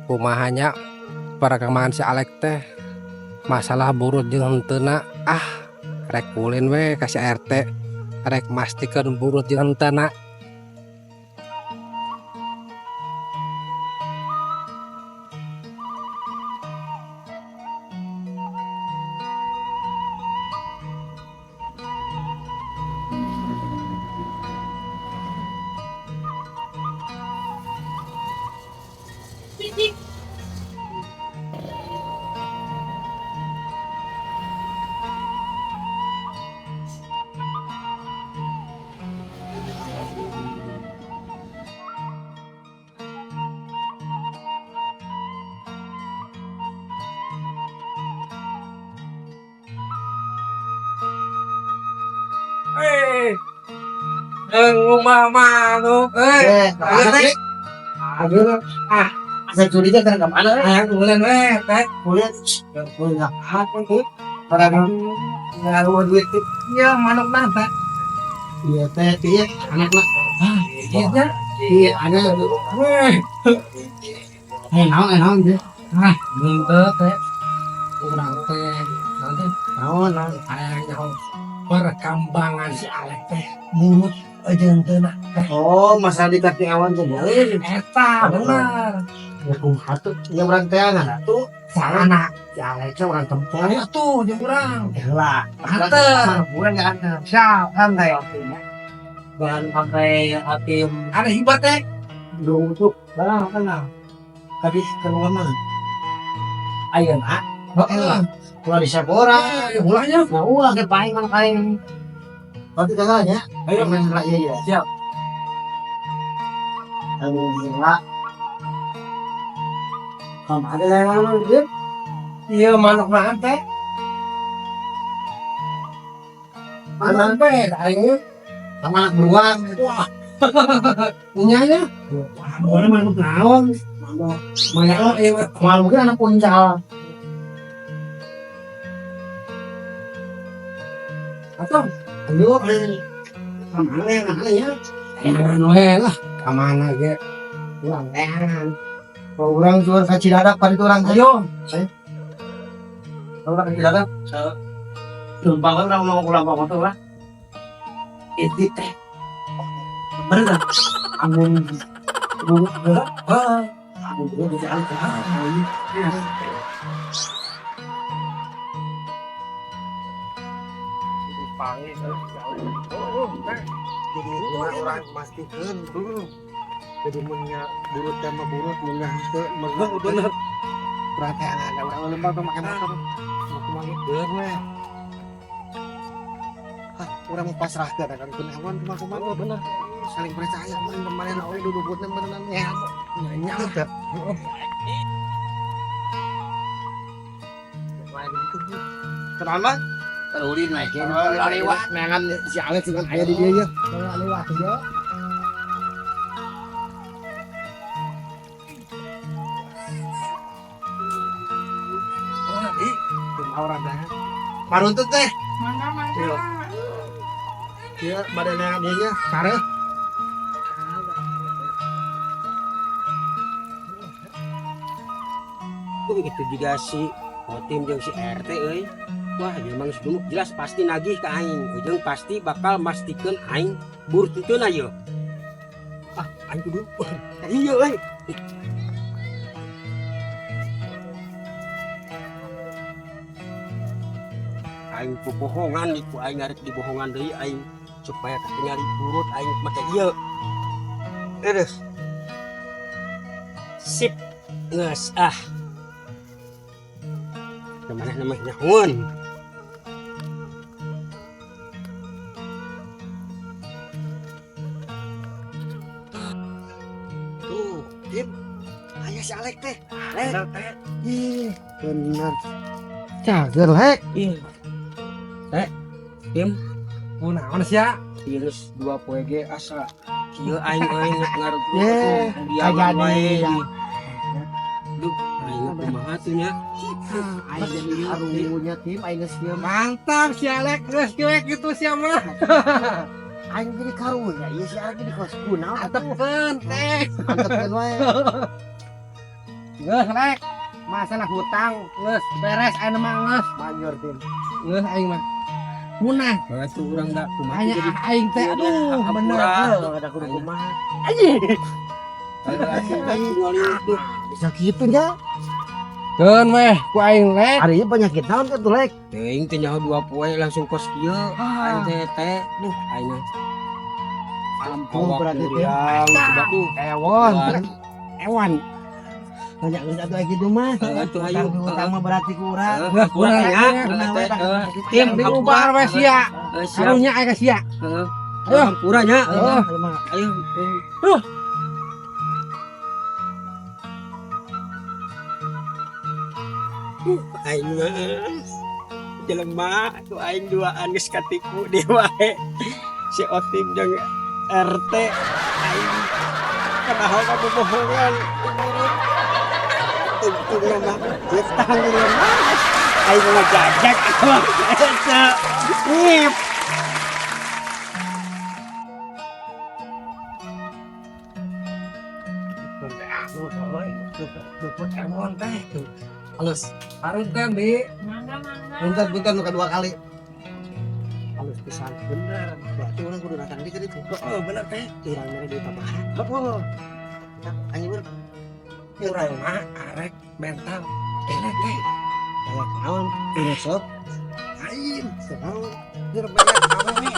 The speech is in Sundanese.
Kumaha nya perkembangan si Alek teh masalah burut jeung henteuna. Ah, rek ulin we ka si RT, rek mastikeun burut jeung henteuna. Eh, rumah manuk, eh. Eh, Aduh, ah, asa curiga kan kemana? Hayang ulin we, teh. Kulit, kulit apa tuh? Orang ngaruh duit. Iya, manuk mah, teh. Iya teh, iya anak lah. Ah, iya. Iya, ada. Weh. Eh, naon, eh, naon deh. Ah, henteu teh. Urang teh, nanti Naon, naon. hayang nyaho perkembangan si Alek teh burut jeung henteuna teh. Oh, masalah di kaki awan tuh boleh. Eta bener. Ya kumaha tuh? Ya urang teh anak tuh. Sarana Si Alek teh urang tempo. ayo tuh jeung urang. Lah, Hanter. urang nggak ada. Siap. Santai. Bahan pakai hakim Ada hebat teh. dulu tuh, barang kenal. Tapi keluar mah. Ayo, nak. Heeh. Ulah di Sephora. Eh, ulahnya. Nah, ulah ke paling mana paling. Berarti kakaknya, Ayo. main lah iya iya. Siap. Aduh gila. Kamu ada yang mana gitu? Iya, manuk mah teh. Mana? Manuk teh, aing Sama anak beruang. Wah. Nya. Mana manuk naon? Mana? Oh, iya. Malu mungkin anak puncal. Atau Aduh, mana yang mana ya? Jangan we lah, ka mana ge? Urang teangan. Kalau orang jual ke Cidadak, pada itu orang Ayo. Kalau orang ke Cidadak, tumpang orang mau pulang bawa motor lah. Itu teh. Bener kan? Amun Heeh. amun dulu di jalan. Jadi orang mastikeun jadi mun nya burut teh mah burut, mun nya henteu mah henteu. Bener. Urang teh ada urang lembang tuh make motor mau kumaha geun we. Hah, urang mau pasrahkeun kan kunaon kumaha kumaha. Oh, bener. Saling percaya mun kemarin oge dudukutna beneran ya Nya. teu. Kenapa? Terulin lah, Lewat, neangan si Alex dengan aya di dia ya. Lewat ya. Wah, ih, kumaha urang teh. Maruntut teh. Mangga, mangga. Iya. Iya, bade neangan ieu nya, sareuh. Itu juga si Kotim jeung si RT euy. Wah, ieu mah geus gemuk jelas pasti nagih ka aing. Ujung pasti bakal mastikeun aing burut henteu ieu. Ah, aing kudu. Iya euy. Aing bobohongan iku aing arek dibohongan deui aing supaya katingali burut aing make ieu. Aduh. Sip. Geus ah. Kemana namanya nyahoan. Tuh, Im. Aya si Alek teh. Lek. Bener teh. Ih, bener. Cager lek. Ih. Teh. Im, Kunaon sia? geus dua poe ge asa kieu aing euy ngarep Ye, diaman wae. kajadian. Duh, aing kumaha tuh nya? Aing jadi karunya tim aing geus kieu. Mantap si Alek geus kieu gitu sia mah. Aing jadi karunya ieu si Alek jadi kos kunaon atuh. Antepkeun teh. Antepkeun wae. Geus, Lek. Masalah hutang geus beres ayeuna mah geus. Manjur Tim. Geus aing mah. Munah. Atuh urang da kumaha Hanya jadi aing teh aduh bener. Heuh, ada kudu kumaha. Bisa kitu nya. Keun weh ku aing, Lek. Ari ieu penyakit naon ka tuh, Lek? Teuing teh nyaho 2 poe langsung kos kieu. Aing teh teh duh aing mah. Ampun berarti teh. Coba duh. Ewon. Ewan. Banyak geus atuh kitu mah. Atuh ayo. Utang piutang mah berarti ku urang. Heeh, kurang ya. Kurang we tah. Tim Diubar we sia. Siap. Karunya aing ka sia. Heeh. Ayo. Hampura nya. Heeh, ayo mah. Ayo. Aing mah jelema tuh aing duaan geus katipu di wae. Si Otim jeung RT aing padahal mah bobohongan urut. Tungtungna mah letang jelema. Aing mah jajak atuh. Eta. Ngip. Ewon teh. Halus. Harunten Bi. Mangga mangga. Punten punten nu kedua kali. Halus pisan. Bener. Berarti urang kudu datang di ka ditu. Oh bener teh. Urang mere duit tambahan. Heeh. Anjing urang. Urang mah arek mental. Elek teh. Elek naon? Urang sok. Lain. Naon? Keur banyak awewe.